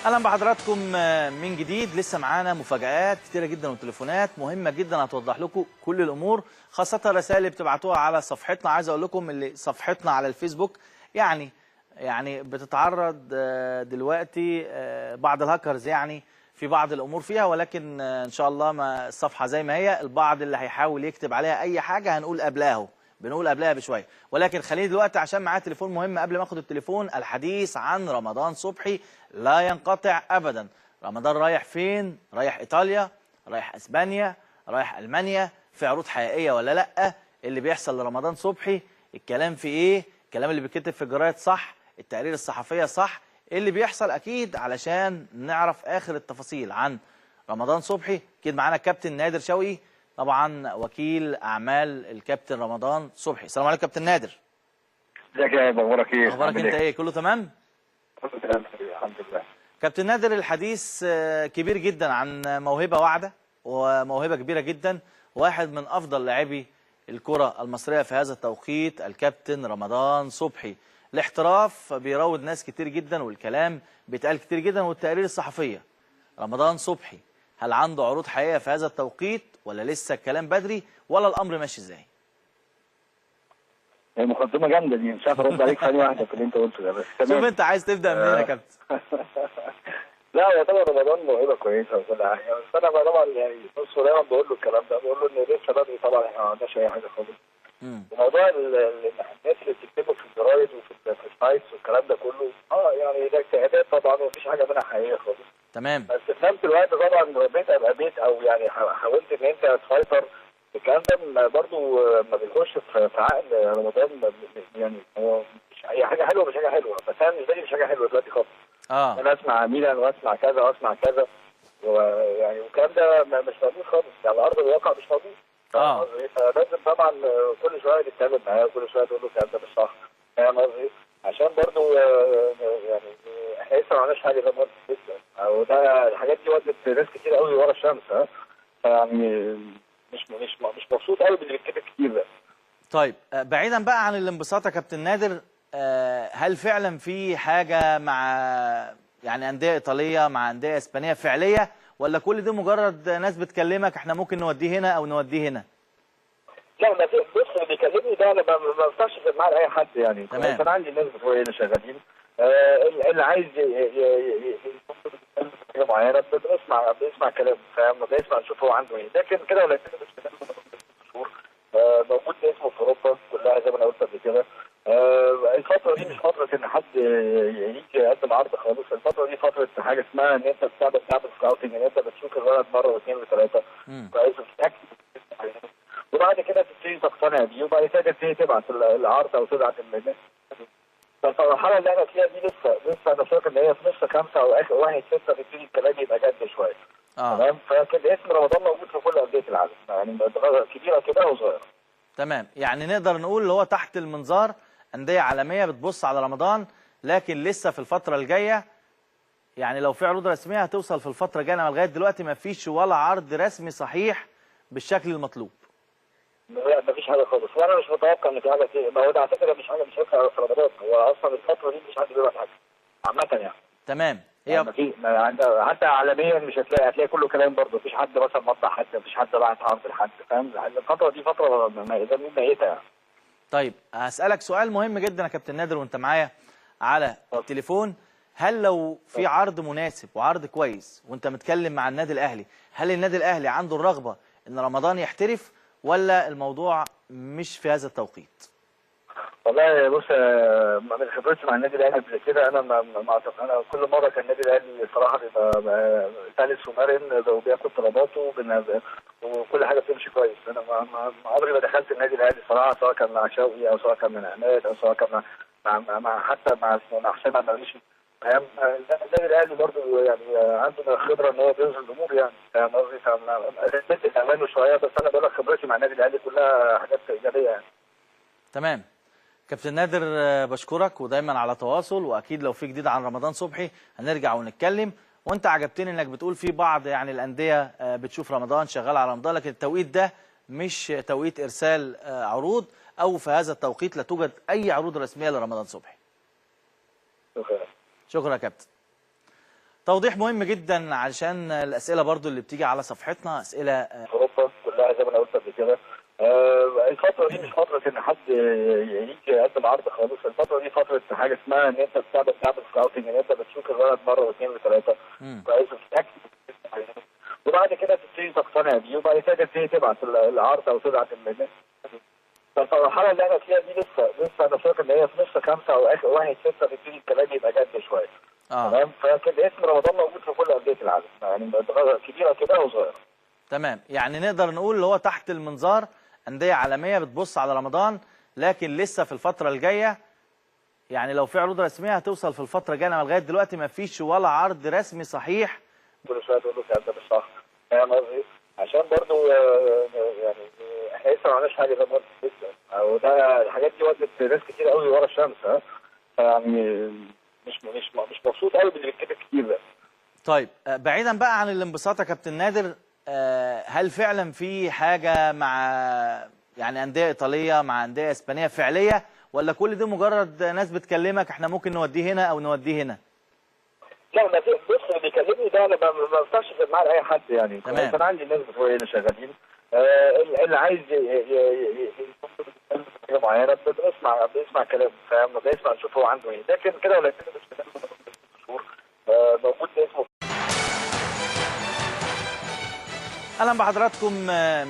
اهلا بحضراتكم من جديد. لسه معانا مفاجآت كتيرة جدا وتليفونات مهمة جدا هتوضح لكم كل الامور، خاصة الرسائل اللي بتبعتوها على صفحتنا. عايز اقول لكم اللي صفحتنا على الفيسبوك يعني بتتعرض دلوقتي بعض الهاكرز يعني في بعض الامور فيها، ولكن ان شاء الله ما الصفحة زي ما هي. البعض اللي هيحاول يكتب عليها اي حاجة هنقول قبلها اهو، بنقول قبلها بشوية. ولكن خليني دلوقتي عشان معايا تليفون مهم، قبل ما اخد التليفون الحديث عن رمضان صبحي لا ينقطع ابدا. رمضان رايح فين؟ رايح ايطاليا، رايح اسبانيا، رايح المانيا، في عروض حقيقية ولا لا؟ اللي بيحصل لرمضان صبحي، الكلام في ايه؟ الكلام اللي بيتكتب في الجرايد صح؟ التقارير الصحفية صح؟ ايه اللي بيحصل؟ اكيد علشان نعرف اخر التفاصيل عن رمضان صبحي اكيد معانا الكابتن نادر شوقي، طبعا وكيل اعمال الكابتن رمضان صبحي. السلام عليكم كابتن نادر. ازيك يا هبه، اخبارك ايه؟ اخبارك انت ايه؟ كله تمام؟ كله تمام الحمد لله. كابتن نادر، الحديث كبير جدا عن موهبة واعده وموهبه كبيرة جدا، واحد من افضل لاعبي الكره المصرية في هذا التوقيت الكابتن رمضان صبحي. الاحتراف بيراود ناس كتير جدا، والكلام بيتقال كتير جدا، والتقارير الصحفية. رمضان صبحي هل عنده عروض حقيقية في هذا التوقيت ولا لسه الكلام بدري، ولا الامر ماشي ازاي؟ هي مقدمه جامدة دي، مش عارف ارد عليك ثانية واحدة في اللي انت قلته ده، بس تمام. شوف انت عايز تبدا منين يا كابتن؟ لا يا طبعا رمضان موهبة كويسة وكل حاجة، بس انا طبعا يعني بص دايما بقول له الكلام ده، بقول له ان لسه بدري طبعا، احنا ما عندناش اي حاجة خالص. وموضوع الناس اللي بتكتبه في الجرايد وفي ال sites والكلام ده كله، يعني ده اجتهادات طبعا ومفيش حاجة منها حقيقية خالص. تمام. بس في نفس الوقت طبعا بيت ابقى بيت، او يعني حاولت ان انت تسيطر الكلام ده برضه ما بيخش في عقل رمضان، يعني هو مش اي حاجة حلوة، مش حاجة حلوة، بس انا بالنسبة لي مش حاجة حلوة دلوقتي خالص. انا اسمع ميلان واسمع كذا واسمع كذا، ويعني والكلام ده مش موجود خالص على ارض الواقع، مش موجود. فلازم طبعا كل شوية تتكلم معاه، وكل شوية تقول له الكلام ده مش صح، فاهم قصدي؟ عشان برضه يعني احنا لسه ما عملناش حاجة زي ما قلت لسه، وده الحاجات دي ودت ناس كتير قوي ورا الشمس. فيعني مش مبسوط قوي باللي بيتكتب كتير ده. طيب بعيدا بقى عن الانبساط يا كابتن نادر، هل فعلا في حاجة مع يعني اندية ايطالية مع اندية اسبانية فعليه، ولا كل دي مجرد ناس بتكلمك احنا ممكن نوديه هنا او نوديه هنا؟ لا ما في، بص اللي بيكلمني ده انا ما بفتحش في معاه لاي حد يعني. تمام. انا عندي ناس بتوعي هنا شغالين، اللي عايز حاجة معينة بنسمع كلامه، فاهم؟ بنسمع نشوف هو عنده ايه، لكن كده ولا كده شهور موجود اسمه في اوروبا كلها زي ما انا قلت قبل كده. الفترة دي مش فترة إن حد يجي يقدم عرض خالص، الفترة دي فترة حاجة اسمها إن أنت بتعمل scouting، إن أنت بتشوف الولد مرة واثنين وثلاثة كويس وبتتأكد، وبعد كده تبتدي تقتنع بيه، وبعد كده تبتدي تبعت العرض أو تبعت الناس. فالمرحلة اللي احنا فيها دي لسه أنا شايف إن هي في نص 5 أو آخر 1/6 تبتدي الكلام يبقى جد شوية. تمام؟ فكده اسم رمضان موجود في كل أندية العالم، يعني كبيرة كده وصغيرة. تمام، يعني نقدر نقول اللي هو تحت المنظار أندية عالمية بتبص على رمضان، لكن لسه في الفترة الجاية يعني لو في عروض رسمية هتوصل في الفترة الجاية. لغاية دلوقتي ما فيش ولا عرض رسمي صحيح بالشكل المطلوب. لا ما فيش حاجة خالص، وأنا مش متوقع إن في حاجة، ما هو ده على فكرة مش حاجة مش هينفع في رمضان، هو أصلا الفترة دي مش حد بيبعت حاجة عامة يعني. تمام. هي يعني حتى عالميا مش هتلاقي كله كلام برضه، مفيش حد مثلا مطلع حد، مفيش حد بعت عرض لحد، فاهم؟ الفترة دي فترة ميتة يعني. طيب هسألك سؤال مهم جدا يا كابتن نادر وانت معايا على التليفون، هل لو في عرض مناسب وعرض كويس وانت متكلم مع النادي الاهلي، هل النادي الاهلي عنده الرغبة ان رمضان يحترف ولا الموضوع مش في هذا التوقيت؟ والله بص، من خبرتي مع النادي الاهلي قبل كده انا ما اعتقد، انا كل مرة كان النادي الاهلي صراحة بيبقى سلس ومرن وبياخد طلباته وكل حاجة بتمشي كويس. انا ما عمري ما دخلت النادي الاهلي صراحة، سواء كان مع شوقي او سواء كان مع عماد او سواء كان مع حتى مع حسام عبد المجيد، فاهم؟ النادي الاهلي برضه يعني عنده خبره ان هو بيوزن الامور يعني، فاهم قصدي؟ فانا امانه شوية، بس انا بقول لك خبرتي مع النادي الاهلي كلها حاجات ايجابية يعني. تمام. كابتن نادر بشكرك ودايما على تواصل، واكيد لو في جديد عن رمضان صبحي هنرجع ونتكلم. وانت عجبتني انك بتقول في بعض يعني الاندية بتشوف رمضان شغال على رمضان، لكن التوقيت ده مش توقيت ارسال عروض، او في هذا التوقيت لا توجد اي عروض رسمية لرمضان صبحي. شكرا يا كابتن. توضيح مهم جدا عشان الاسئلة برضو اللي بتيجي على صفحتنا، اسئلة اوروبا كلها زي ما انا قلت قبل كده. الفترة دي مش فترة ان حد يجي يقدم عرض خالص، الفترة دي فترة حاجة اسمها ان انت بتعمل scouting، ان انت بتشوف الولد مرة واثنين وثلاثة كويس وبتتاكد، وبعد كده تبتدي تقتنع بيه، وبعد كده تبتدي تبعت العرض او تبعت الناس. فالمرحله اللي احنا فيها دي لسه انا شايف ان هي في نص 5 او اخر 1/6 تبتدي الكلام يبقى جد شوية. تمام. فكان اسم رمضان موجود في كل اندية العالم، يعني كبيرة كده وصغيره. تمام، يعني نقدر نقول اللي هو تحت المنظار اندية عالمية بتبص على رمضان، لكن لسه في الفترة الجاية، يعني لو في عروض رسمية هتوصل في الفترة الجاية. لما لغاية دلوقتي ما فيش ولا عرض رسمي صحيح. كل شوية تقول له الكلام ده مش صح، فاهم قصدي؟ عشان برضه يعني احنا لسه ما عملناش حاجة زي ما قلت لسه، وده الحاجات دي ودت ناس كتير قوي ورا الشمس. ها فيعني مش مبسوط قوي باللي بيتكتب كتير ده. طيب بعيدا بقى عن الانبساط يا كابتن نادر، هل فعلا في حاجة مع يعني اندية ايطالية مع اندية اسبانية فعليه، ولا كل دي مجرد ناس بتكلمك احنا ممكن نوديه هنا او نوديه هنا؟ لا ما في، بص اللي بيكلمني ده انا ما بفتحش في معاه لاي حد يعني. تمام. انا عندي ناس بتوعي هنا شغالين، اللي عايز حاجة معينة بنسمع كلامه، فاهم؟ بنسمع نشوف هو عنده ايه، لكن كده ولا كده موجود اسمه. اهلا بحضراتكم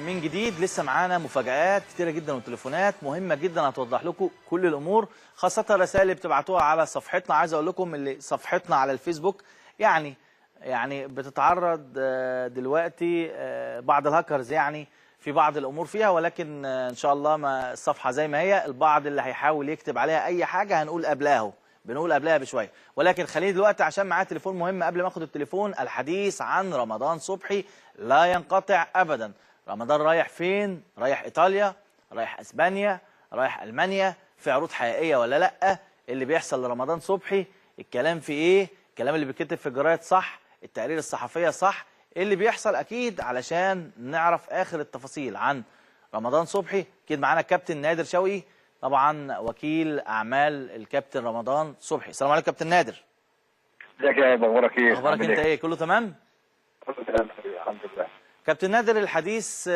من جديد، لسه معانا مفاجآت كتيرة جدا وتليفونات مهمة جدا هتوضح لكم كل الامور، خاصة الرسائل اللي بتبعتوها على صفحتنا. عايز اقول لكم اللي صفحتنا على الفيسبوك يعني بتتعرض دلوقتي بعض الهاكرز يعني في بعض الامور فيها، ولكن ان شاء الله ما الصفحة زي ما هي، البعض اللي هيحاول يكتب عليها اي حاجة هنقول قبلها، بنقول قبلها بشوية. ولكن خليني دلوقتي عشان معايا تليفون مهم، قبل ما اخد التليفون الحديث عن رمضان صبحي لا ينقطع ابدا. رمضان رايح فين؟ رايح ايطاليا، رايح اسبانيا، رايح المانيا، في عروض حقيقية ولا لا؟ اللي بيحصل لرمضان صبحي، الكلام في ايه؟ الكلام اللي بيتكتب في الجرايد صح؟ التقارير الصحفية صح؟ ايه اللي بيحصل؟ اكيد علشان نعرف اخر التفاصيل عن رمضان صبحي اكيد معانا الكابتن نادر شوقي، طبعا وكيل اعمال الكابتن رمضان صبحي. السلام عليكم كابتن نادر. ازيك يا هيبة، اخبارك ايه؟ اخبارك انت ايه؟ كله تمام؟ كله تمام الحمد لله. كابتن نادر، الحديث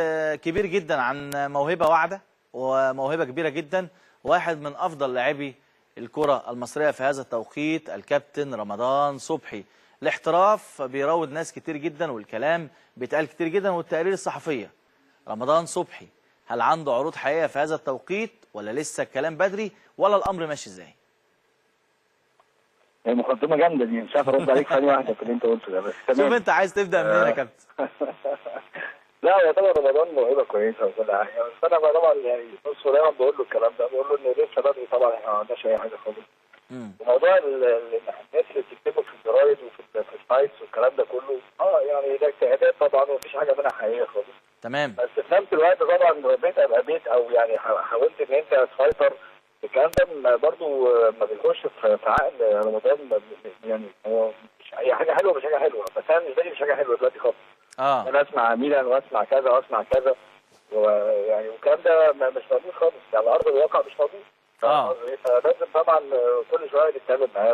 كبير جدا عن موهبة واعده وموهبه كبيرة جدا، واحد من افضل لاعبي الكره المصرية في هذا التوقيت الكابتن رمضان صبحي. الاحتراف بيراود ناس كتير جدا، والكلام بيتقال كتير جدا، والتقارير الصحفية. رمضان صبحي هل عنده عروض حقيقية في هذا التوقيت ولا لسه الكلام بدري، ولا الامر ماشي ازاي؟ هي مقدمه جامدة دي، مش عارف ارد عليك في واحدة في اللي انت قلته ده، بس تمام. شوف انت عايز تبدا منين يا كابتن؟ لا يا طبعا رمضان موهبة كويسة وكل حاجة، بس انا طبعا يعني بص دايما بقول له الكلام ده، بقول له ان لسه بدري طبعا، احنا ما عندناش اي حاجة خالص. وموضوع الناس اللي بتكتبه في الجرايد وفي ال sites والكلام ده كله، يعني ده اجتهادات طبعا ومفيش حاجة منها حقيقية خالص. تمام. بس في نفس الوقت طبعا بيت ابقى بيت، او يعني حاولت ان انت تسيطر الكلام ده برضه ما بيخش في عقل رمضان، يعني هو مش اي حاجة حلوة، مش حاجة حلوة، بس انا بالنسبة لي مش حاجة حلوة دلوقتي خالص. انا اسمع ميلان واسمع كذا واسمع كذا، ويعني والكلام ده مش موجود خالص، يعني على ارض الواقع مش موجود. فلازم طبعا كل شوية نتكلم معاه.